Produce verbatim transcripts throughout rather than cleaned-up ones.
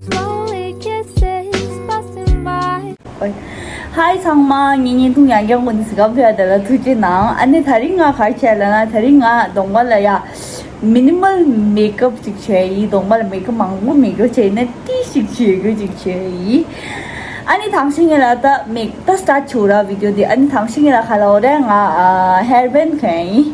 Slowly kisses passing by. ཧའི་ཚང་མ། ངེད་གཉིས་ཐུག་ཡང་བསྐྱར་ངོ་ནི་སི་ཀམ་ཕེ་ཡ་དེ་ལ་ཐུགས་རྗེ་གནང་། ཨ་ནི་དེ་རིང་ང་ག་རེ་བྱས་ལབ་ན། དེ་རིང་ང་གདོང་པ་ལ་ཡ་མི་ནི་མལ་མེག་ཨབ་ཅིག་བྱས་ཡིན། གདོང་པ་ལ་མེག་ཨབ་མང་པོ་མེད་རྒྱུ་བྱས་ན་ཏིས་ཅིག་བྱེད་རྒྱུ་ཅིག་བྱས་ཡིན། ཨ་ནི་དང་ཤིང་ངེད་ལ་ད་མེག་ད་སི་ཊཊ་བྱེད་ར་བི་ཌིའོ་འདི། ཨ་ནི་དང་ཤིང་ངེད་ལ་ག་ལ་འོ་རེད། ང་ཧེར་བན་གོན་ཡིན།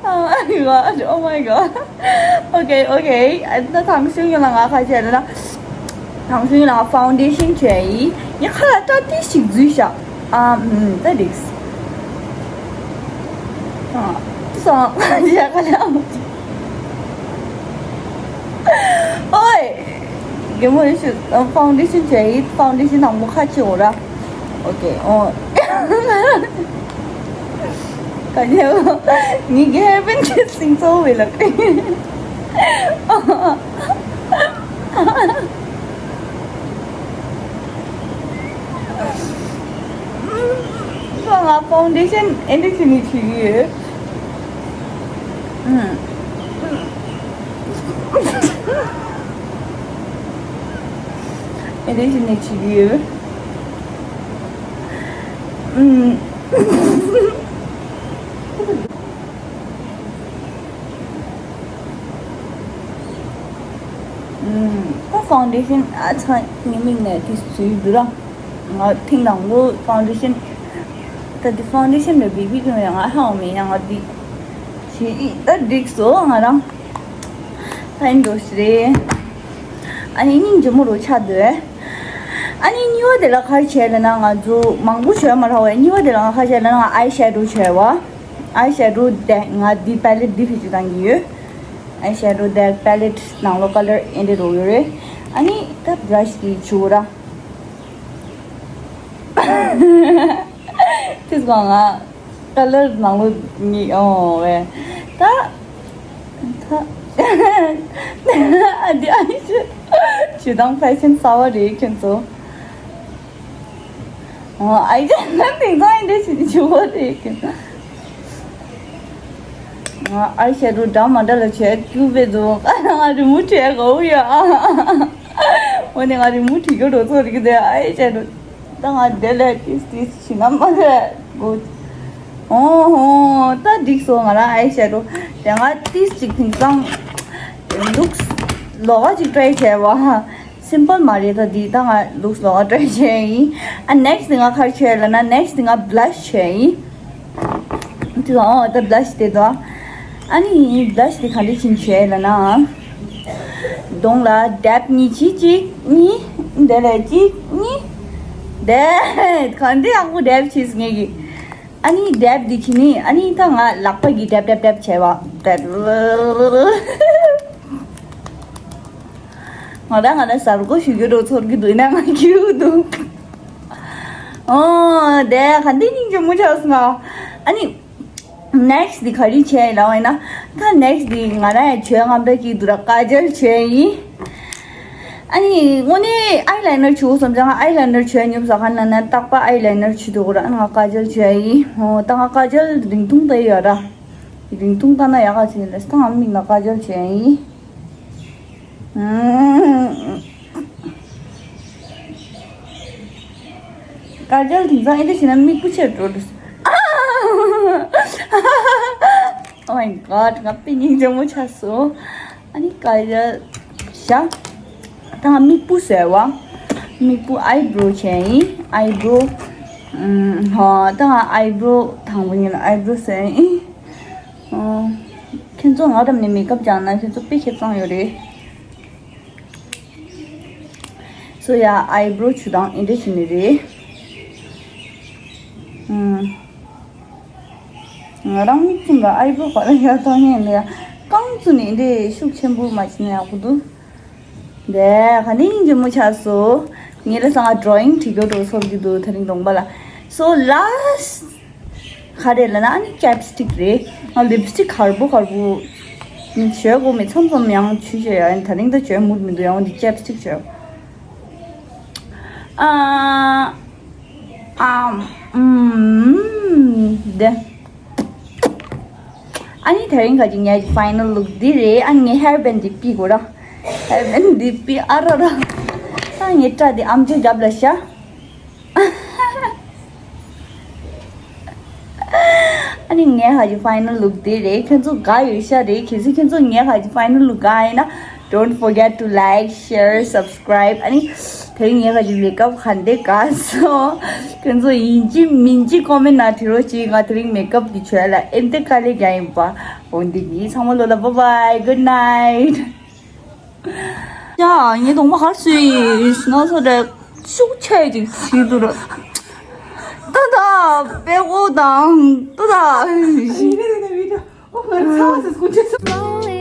Oh, oh my god, oh my god. Okay, okay. ད་དང་ཤིང་ཡོད་ལ་ང་ཁ་ཆད་ན། དང་ཤིང་ཡོད་ལ་ཕའུན་ཌེ་ཤན་བྱས་ཡིན། ངས་ཁ་ལ་སྐྲ་ཏི་ཞིག་འཛུལ་ཤག་ཨ། ཨུམ། ད་འགྲིགས། ཨ། སོང་། ཡ་ཁ་ལ། ཨོའི། རྒན་མོ་ཡིན་ཤུ། ཕའུན་ཌེ་ཤན་བྱས་ཡིན། ཕའུན་ཌེ་ཤན་དང་པོ་ཁ་ཕྱེ་འོ་ར། Okay, oh. Kanya, ni ge ben ke sing so we la. Nga foundation, and it's in it here. Mm. And it's in it here. ཨུམ། ཨུམ། ད་ཕའུན་ཌེ་ཤན་ཨ་ཚ་ཉི་མིག་ནས་དེ་བཟོས་འདུག་ར། ང་ཐེངས་དང་པོ་ཕའུན་ཌེ་ཤན། ད་དེ་ཕའུན་ཌེ་ཤན་རེད་བི་བི་ཀྱི་ཡང་ང་ཧ་མི་ཡང་ང་དེ་བྱེད་ད་འགྲིག་སོ་ང་རང་། ཕན་འགྲོ་ཞིག་རེད། ཨ་ནི་སྙིང་རྗེ་མོ་རུ་ཆགས་འདུག་ཨ་ནི་གཉིས་པ་དེ་ལ་ག་རེ་བྱས་ལབ་ན། ང་ཚོ་མང་པོ་བྱས་མ་རག་པས། གཉིས་པ་དེ་ལ་ང་ག་རེ་བྱས་ལབ་ན། ང་ཨའི་ཤེ་ཌོ་བྱས་པ། ཨའི་ཤེ་ཌོ་དེ་ང་འདི་པེ་ལེ་ཊི་འདི་ཕི་ཅི་བཏང་གི་ཡོད། ཨའི་ཤེ་ཌོ་དེ་པེ་ལེ་ཊི་ནང་ལོགས་ཀ་ལར་ཨེ་འདྲ་རོ་ཡོད་རེད། ཨ་ནི་ད་བྷ་ར་ཤི་དེ་བྱུག་ར། དེ་སྒང་ང་ཀ་ལར་ནང་ལོགས་གཉིས་ཨོ་བས། ད། ད། ཨ་འདི་ཨ་ནི་ཞུ། ཞུ་དང་ཕེ་ཤན་གསར་པ་རེད་ཁྱོད་ཚོ། ཨོ་ཨའི་ཤེ་ཌོ་དེང་སང་ཨེ་འདྲ་ཞིག་ཞུ་བ་རེད་ཁྱོད་ཚོ། ཨའི་ཤེ་ཌོ་འདྲ་མ་འདྲ་ལ་བྱས་ཀྱུ་བེ་འདུག་ཨ་ང་རི་མུ་བྲིས་གོ་ཡ། འོ་ནི་ང་རི་མུ་བྲིས་གོ་འགྲོ་ཚོ་རིག་དེ་ཨའི་ཤེ་ཌོ། ད་ང་དེ་ལས་ཏིས་ཏིས་བྱིན་ན་མ་རེད་གོ། ཨོ་ཧོ། ད་འགྲིག་སོང་ང་རང་ཨའི་ཤེ་ཌོ། དེ་ང་ཏིས་ཅིག་དེང་སང་ལུགས་ལོགས་ཀ་ཅིག་ཊ་རའི་བྱས་པ། སིམ་པལ་མ་རེད། ད་འདི་ད་ང་ལུགས་ལོགས་ཀ་ཊ་རའི་བྱས་ཡིན། ཨ་ནེག་སི་ཊི་དེ་ང་ག་རེ་བྱས་ལབ་ན། ནེག་སི་ཊི་དེ་ང་བྷ་ལ་ཤི་བྱས་ཡིན། དེ་ད་ཨོ་ད་བྷ་ལ་ཤི་དེ་ད། ཨ་ནི་བྷ་ལ་ཤི་དེ་ག་འདྲ་བྱིན་བྱས་ལབ་ན། གདོང་ལ་ཌེབ་གཉིས་བྱས། གཅིག་གཉིས། དེ་ལས་གཅིག་གཉིས། དེ་ག་འདྲ་ཡག་པོ་ཌེབ་བྱས་ངེད་ཀྱིས། ཨ་ནི་ཌེབ་འདི་བྱས་ནི། ཨ་ནི་ད་ང་ལག་པ་གིས་ཌེབ་ཌེབ་ཌེབ་བྱས་པ། ཌེབ། ང་ད་ང་ད་གཟར་གོ་ཞུ་རྒྱུ་འགྲོ་ཚོར་གི་འདུག་ན་ང་ཁྱེར་འདུག་ཨོ་དེ་ག་འདྲ་སྙིང་རྗེ་མོ་ཆགས་སོང་ང་། ཨ་ནི་ནེག་སི་ཊི་འདི་ག་རེ་བྱས་ལབ་པ་ཡིན་ན། ད་ནེག་སི་ཊི་འདི་ང་རང་ཡང་བྱས་ངམ་ད་ཅིག་འདུག་ར། ཀ་ཇལ་བྱས་ཡིན། ཨ་ནི་དངོས་གནས་ཨའི་ལའི་ནར་བྱུག་བསམ་ཙང་ཨའི་ལའི་ནར་བྱས་ཉོབ་ཟ་ཁ་ན་ན་རྟག་པར་ཨའི་ལའི་ནར་བྱུག་འདུག་ར། ང་ཀ་ཇལ་བྱས་ཡིན། ཨོ་ད་ང་ཀ་ཇལ་རིང་ཐུང་ད་ཡོད་ར། རིང་ཐུང་ད་ན་ཡག་ག་ཚིག་ལས་ད་ང་མིག་ལ་ཀ་ཇལ་བྱས་ཡིན། ཨུམ། ཀ་ཇལ་དེང་སང་ཨེ་འདྲ་བྱས་ན་མིག་སྤུ་ཆེར་འགྲོ་འདུག Oh my god, ང་དཔེ་སྙིང་རྗེ་མོ་ཆགས་སོང་། ཨ་ནི་ཀ་ཇལ་བྱས། ད་ང་མིག་སྤུ་བཟོས་པ། མིག་སྤུ་ཨའི་བྷོ་རོ་བྱས་ཡིན། ཨའི་བྷོ་རོ། ཨུམ། ཧོ་ད་ང་ཨའི་བྷོ་རོ་དང་པོ་ཉིད་ལ་ཨའི་བྷོ་རོ་བཟོས་ཡིན། ཨོ། ཁྱེད་ཚོ་ང་འགྲམ་ནས་མེག་ཨབ་སྦྱངས་ན་ཁྱེད་ཚོ་དཔེ་ཁེ་བཟང་ཡོད་རེད། སོ་ཡ་ཨའི་བྷོ་རོ་བྱུག་སྟངས་ཨེ་འདྲ་བྱས་ནི་རེད། ཨུམ། ང་རང་མིག་བཙུམ་ལ་ཨའི་བྷོ་རོ་བར་ཡ་ཐོག་ཉན་ལ་ཡ་རྐང་བཙུགས་ནས་ཨེ་འདྲ་ཤུགས་ཆེན་པོ་མ་བྱས་ན་ཡག་པོ་འདུག་དེ་ག་ནས་སྙིང་རྗེ་མོ་ཆགས་སོང་། ངེད་ལ་སང་ང་ཌོ་རོ་ཡིང་བྲིས་རྒྱུ་འགྲོ་ཚོར་གྱི་འདུག་དེ་རིང་གདོང་པ་ལ། So last ག་རེ་ལབ་ན་ཨ་ནི་ཅེབ་སི་ཊིག་རེད། ང་ལིབ་སི་ཊིག་གར་པོ་གར་པོ་བྱོས་དགོས་མེད། མཚམས་མཚམས་ཡང་བྱོས་བྱོས་ཡ། ད་རིང་ད་བྱོས་མུར་མི་འདུག་ཡང་འདི་ཅེབ་སི་ཊིག་བྱོས། ཨ་ཨམ་ཨམ་དེ། ཨ་ནི་དེ་རིང་ག་ཅིག་ངའི་ཕའི་ནལ་ལུག་འདི་རེད། ཨ་ངའི་ཧེར་བེན་འདི་པི་གོ་ར། ཧེར་བེན་འདི་པི་ཨ་ར་ར། ད་ངའི་སྐྲ་འདི་ཨམ་ཅོག་རྒྱབ་ལ་ཤ། ཨ་ནི་ངའི་ཧ་ཅི་ཕའི་ནལ་ལུག་འདི་རེད། ཁྱེད་ཚོ་དགའ་ཡོད་ཤ་རེད། གལ་སྲིད་ཁྱེད་ཚོ་ངའི་ཧ་ཅི་ཕའི་ནལ་ལུག་དགའ་ཡིན་ན། Don't forget to like, share, subscribe. ཨ་ནི་དེ་རིང་ངའི་ཧ་ཅི་མེ་ཀབ་ག་འདྲ་དགའ་སོང་། ཁྱེད་ཚོ་ཡིན་གཅིག་མིན་གཅིག་ཀོ་མེན་ནང་བྲིས་རོགས་གྱིས། ང་དེ་རིང་མེ་ཀབ་འདི་བྱོས་ལ་ཨེ་འདྲ་དཀའ་ལས་རྒྱག་ཡིན་པ། འོ་འདི་གཉིས་ཚང་མ་ལོ་ལ་bye bye, good night. ཡ། ངའི་གདོང་པ་ག་རེ་བཟོས་ཡིན་ན། སོ་དྲ་ཤུགས་ཆེ་ཅིག་བྱེད་འདུག་ར། ཏ་ཏ། པེ་ཀོ་དང་ཏ་ཏ། Slowly